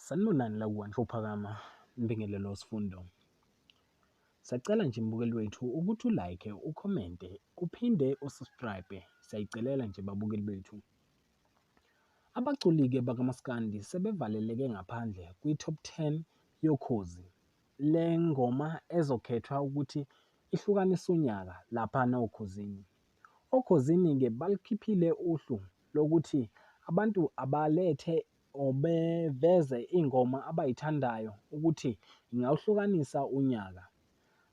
Sanibonani la ku-One Show Phakama, Mbingelelo Sifundo. Siyacela nje mbukeli wethu ukuthi u-like, ukhomente, uphinde u-subscribe. Siyayicelela nje babukeli bethu. Abaculi-ke bakamaskandi sebevaleleke ngaphandle kwi-top 10 yoKhozi. Le ngoma ezokhethwa ukuthi ihlukanise unyaka laphana oKhozini. OKhozini-ke balukhiphile uhlu lokuthi abantu abalethe or beveze iy'ngoma abay'thandayo ukuthi ingawuhlukanisa unyaka.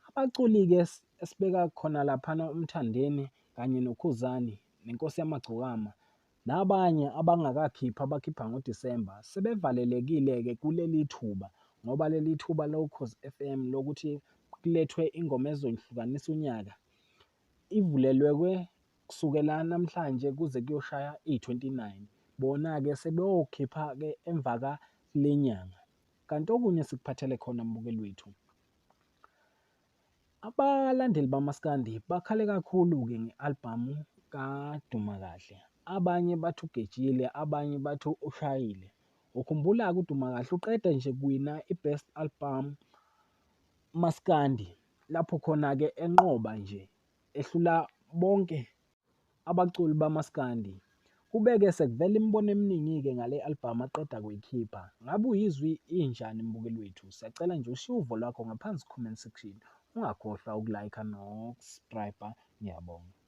Abaculi-ke esibeka khona laphana uMthandeni kanye noKhuzani neNkosi Yamagcokama nabanye abangakakhiphi abakhipha ngoDisemba sebevalelekile-ke kuleli thuba ngoba leli thuba loKhozi F_M lokuthi kulethwe ingoma ezohlukanisa unyaka ivulelwekwe kusukela namhlanje kuze kuyoshaya i-29. Bona-ke sebeyokhipha-ke emva kale nyanga. Kanti okunye sikuphathele khona mbukeli wethu. Abalandeli bamaskandi bakhale kakhulu-ke nge-albhamu kaDumakahle. Abanye bathi ugejile, abanye bathi ushayile. Ukhumbula-ke uDumakahle uqeda nje kuwina i-best album maskandi lapho khona-ke enqoba nje ehlula bonke abaculi bamaskandi. Kube-ke sekuvela imibono eminingi-ke ngale albhamu aqeda kuyikhipha. Ngabe uyizwi injani mbukeli wethu? Siyacela nje ushiye uvo lwakho ngaphansi comment section. Ungakhohlwa uku-like noku-subscribe. Ngiyabonga.